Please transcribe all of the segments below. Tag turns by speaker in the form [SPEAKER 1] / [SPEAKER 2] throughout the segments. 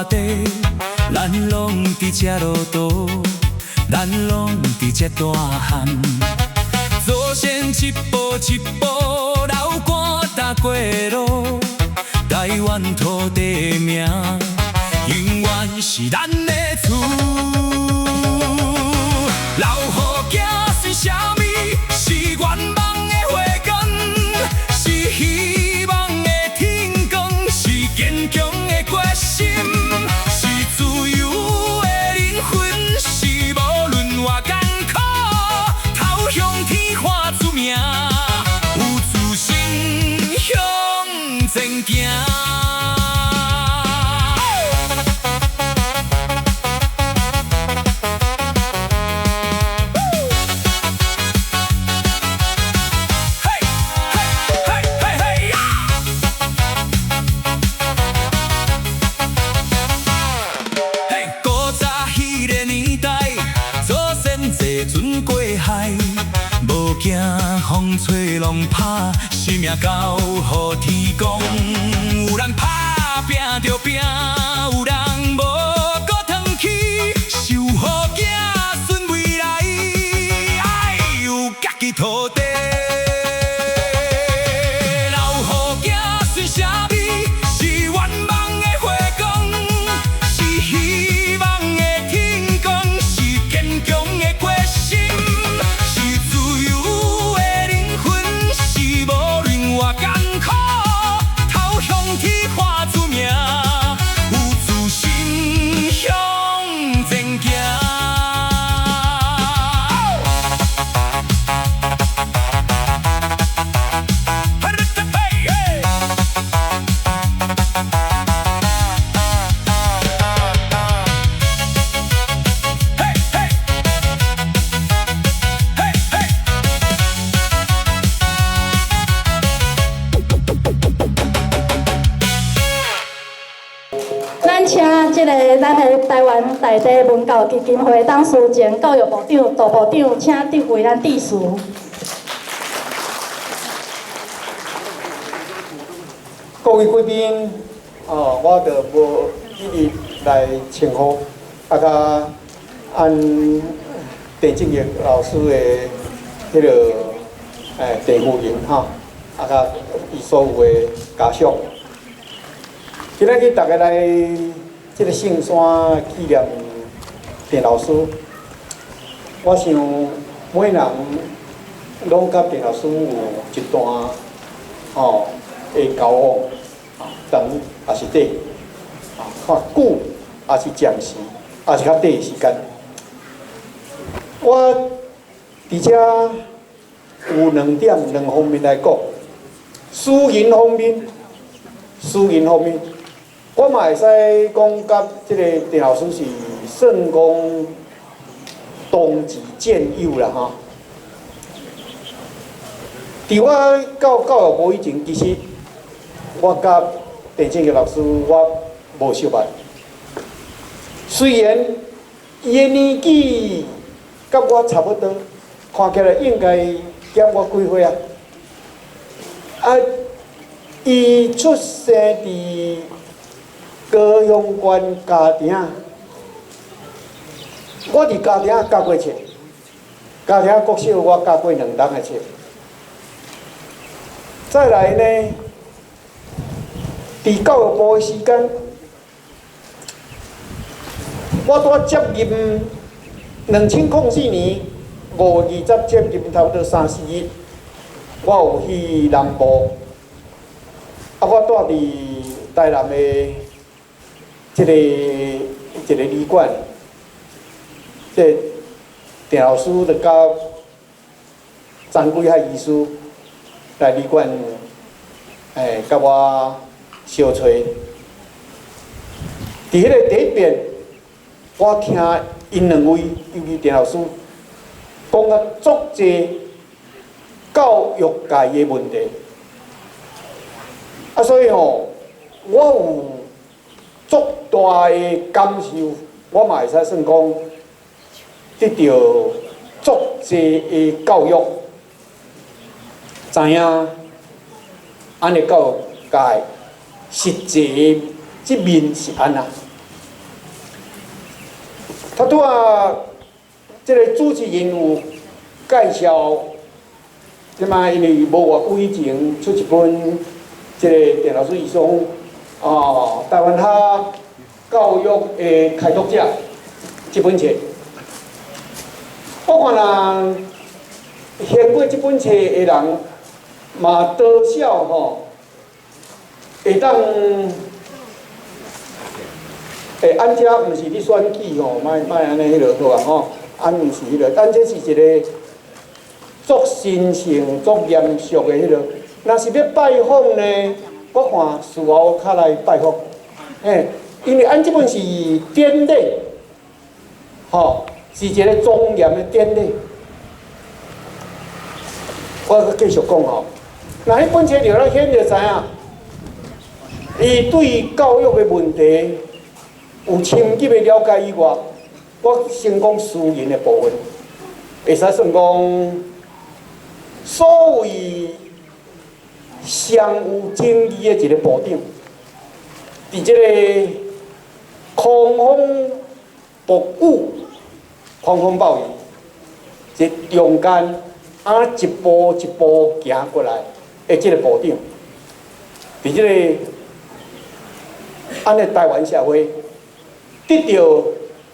[SPEAKER 1] 地，咱攏佇這路途，咱攏佇這大漢。祖先一步一步流汗踏過路，台灣土地名，永遠是咱的厝。老虎子孫啥物？是願望的火光，是希望的天光，是堅強的決心，是自由的靈魂，是無論偌艱苦，頭向天喊出名，有自信向前行。嘿，嘿，嘿，嘿，嘿呀！嘿，古早彼个年代，祖先坐船過海，無驚風吹浪拍，性命交予天公。有人拍拼著拼，有人無顧轉去，是有予子孫未來，愛有家己土地。老虎子孫啥物？是願望的火光，是希望的天光，是堅強的決心，是自由的靈魂，是無論偌艱苦，頭向天喊出名，有自信向前行。嘿嘿。嘿嘿，嘿嘿。
[SPEAKER 2] 咱請這个咱的台灣大地文教基金會董事前教育部長杜部長，請佇為咱致辭。
[SPEAKER 3] 各位貴賓，哦，我就無一一來稱呼，啊，佮按鄭正義老師的彼个鄭夫人吼，啊，佮伊所有的家屬。今仔日大家來這个聖山紀念鄭老師，我想每人攏佮鄭老師有一段吼的交往，啊，長抑是短，啊，看久抑是暫時，抑是較短的時間。我佇遮有兩點兩方面來講，私人方面，私人方面，我嘛會使講佮這个鄭老師是算講同志戰友啦吼。佇我到教育部以前，其實我佮鄭正義老師我無相捌。雖然伊的年紀佮我差不多，看起來應該減我幾歲啊。啊，伊出生佇高雄縣嘉定，我佇嘉定教過冊，嘉定國小我教過兩冬的冊。再來呢，佇教育部的時間，我拄仔接任2004年5月20接任差不多三四日，我有去南部，啊，我住佇台南的這个一个旅館，這個鄭老師就佮張幾個醫師來旅館，佮我相揣。佇彼个第一遍，我聽𪜶兩位，尤其鄭老師講啊足濟教育界的問題。啊，所以吼，我有足大的感受，我嘛會使算講得著足濟的教育，知影按呢教育界實際的這面是按怎。頭拄仔，這个主持人有介紹，這擺因為無偌久以前出一本，這个鄭老師伊講，哦，台灣學教育的開拓者這本冊，我看若掀過這本冊的人，嘛多少吼，會當。欸，按這毋是咧選舉吼，莫莫按呢彼落好啊吼，按毋是彼落，咱這是一个足神聖、足嚴肅的彼落。若是欲拜訪呢，我看事後較來拜訪，欸，因為按這本是典禮，吼，是一个莊嚴的典禮。我閣繼續講吼，若彼本冊就咱顯就知影，伊對教育的問題有深入的了解以外，我先講私人的部分，會使算講所謂上有爭議的一个部長，佇這个狂風暴雨、狂風暴雨，這中間啊一步一步行過來的這个部長，佇這个按呢台灣社會得著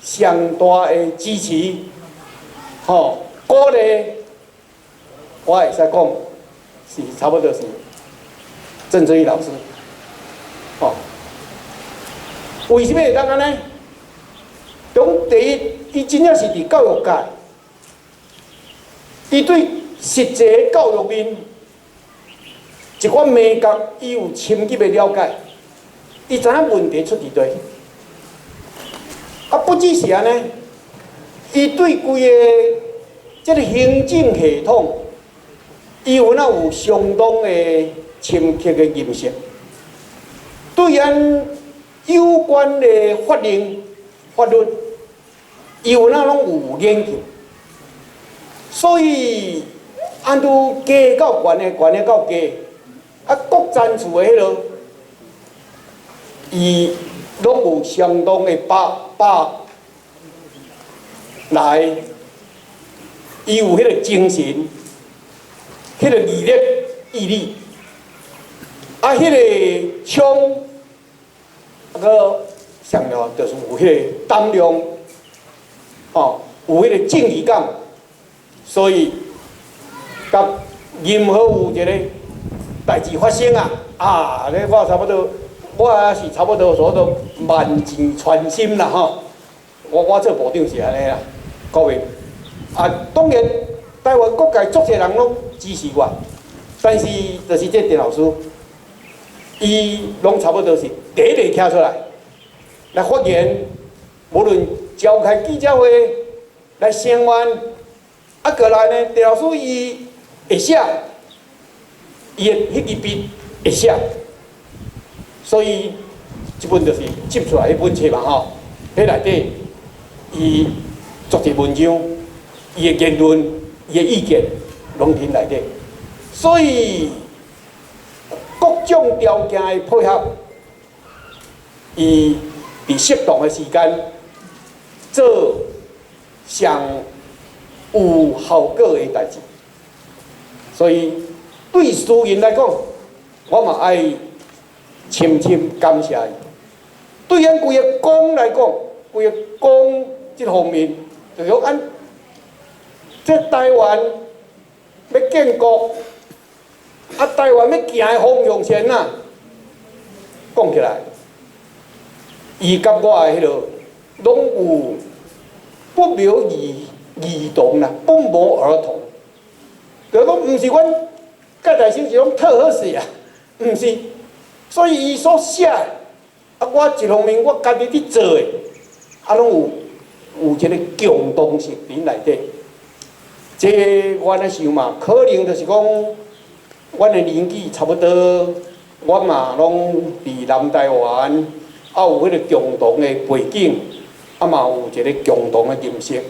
[SPEAKER 3] 上大的支持，吼，鼓勵，我會使講是差不多是鄭遵義老師，吼，為啥物會當按呢？講第一，伊真正是佇教育界，伊對實際教育面一寡眉角，伊有深入的了解，伊知影問題出佇佗。啊，不只是按呢，伊對規个這个行政系統，伊有哪有相當的深刻的認識，對咱有關的法令、法律，伊有哪攏有研究，所以按拄加到懸的，懸的到低，啊，各層次的彼落，伊攏有相當的把來，伊有彼個精神，彼個毅力、毅力，啊，彼个衝，啊，閣上要就是有彼个膽量，吼，有彼個正義感，所以，佮任何有一個代誌發生啊，啊，咧我差不多，我也是差不多所都萬箭穿心啦吼。我做部長是按呢啦，各位。啊，當然，台灣各界足濟人攏支持我，但是就是這鄭老師，伊攏差不多是第一個站出來來發言，無論召開記者會來聲援，啊，過來呢，鄭老師伊會寫，伊的彼支筆會寫，所以這本就是接出來彼本冊嘛吼，彼內底伊足濟文章，伊的言論、伊的意見，攏佇內底，所以各種條件的配合，伊佇適當的時間做上有效果的代誌，所以對私人來講，我嘛愛深深感謝伊。對咱規个黨來講，規個黨這方面，就是講按這台灣欲建國，啊，台灣欲行的方向是按怎？講起來，伊佮我的彼落攏有不謀而同啦，不謀而同。就是講，毋是阮蓋大生是攏討好勢啊，毋是。所以伊所寫的，啊，我一方面我家己佇做的，啊，攏有一个共同性佇內底。這我按呢想嘛，可能就是講，阮的年紀差不多，我嘛攏佇南台灣，啊有彼个共同的背景，啊嘛有一个共同的認識。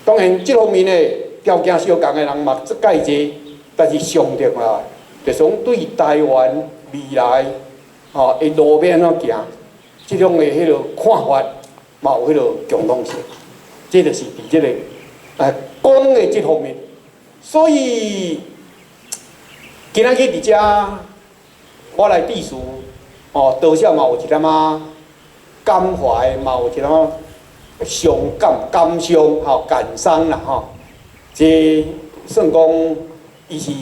[SPEAKER 3] 當然，這方面的條件相仝的人嘛足蓋濟，但是上重要的，就是講對台灣未來吼的路欲按怎行，這種的彼个看法，嘛有彼个共通性。這就是佇這个講的這方面。所以今仔日佇遮，我來致辭，哦，多少嘛有一點仔感懷，嘛有一點仔傷感、感傷、吼感傷啦，吼。這算講，伊是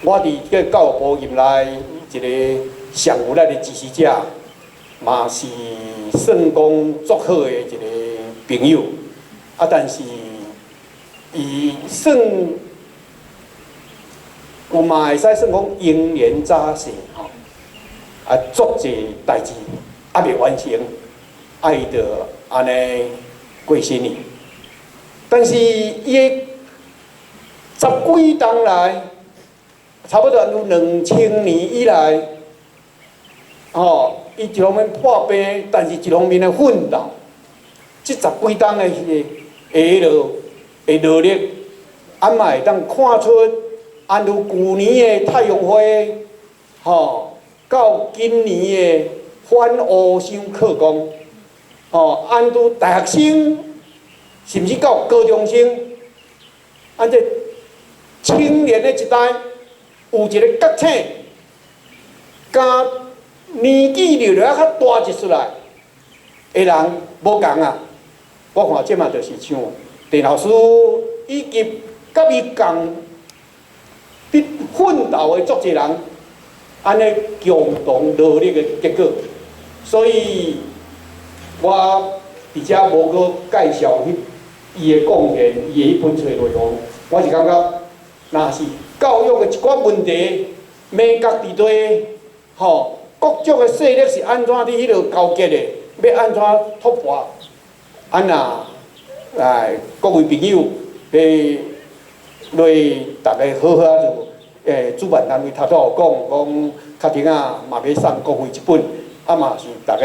[SPEAKER 3] 我佇這個教育部任內一个上有力的支持者，嘛是算講足好的一個朋友。啊，但是伊算有嘛會使算講英年早逝吼，啊，足濟代誌猶未完成，啊，伊就按呢過身去。但是伊的十幾冬來，差不多有2000年以來，吼，伊一方面破病，但是一方面的奮鬥，這十幾冬的彼个的努力，俺嘛會當看出，按如舊年的太陽花，吼，到今年的反烏傷課綱，吼，按如大學生，甚至到高中生，按這青年的一代有一个覺醒，佮年紀略略較大一出來的人無仝啊！我看這嘛就是像鄭老師以及佮伊仝佇奮鬥的足濟人，按呢共同努力的結果。所以，我佇遮無閣介紹彼伊的貢獻，伊的彼本冊內容，我是感覺，若是教育的一寡問題，眉角佇底，吼，各種的勢力是按怎佇彼落勾結的，欲按怎突破？按若來各位朋友，來逐家好好仔做，主辦單位頭拄有講，講確定啊，嘛欲送各位一本，啊嘛是逐家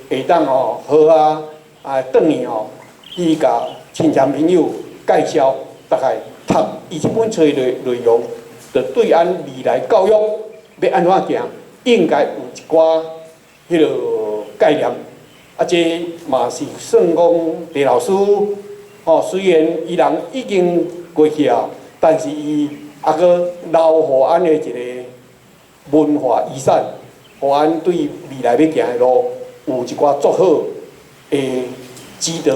[SPEAKER 3] 會當吼好啊啊轉去吼，去共親戚朋友介紹，大概讀伊這本冊的內容，就對咱未來教育欲按怎行，應該有一寡彼个概念。啊，這嘛是算講鄭老師，吼，雖然伊人已經過去啊，但是伊猶閣留予咱的一个文化遺產，予咱對未來欲行的路有一寡足好的指導。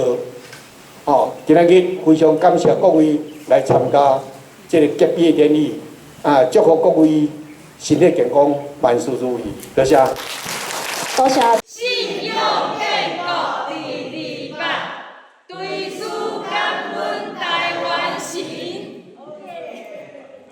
[SPEAKER 3] 吼，今仔日非常感謝各位來參加這个結業典禮，啊，祝福各位身體健康，萬事如意。多謝。
[SPEAKER 2] 多謝。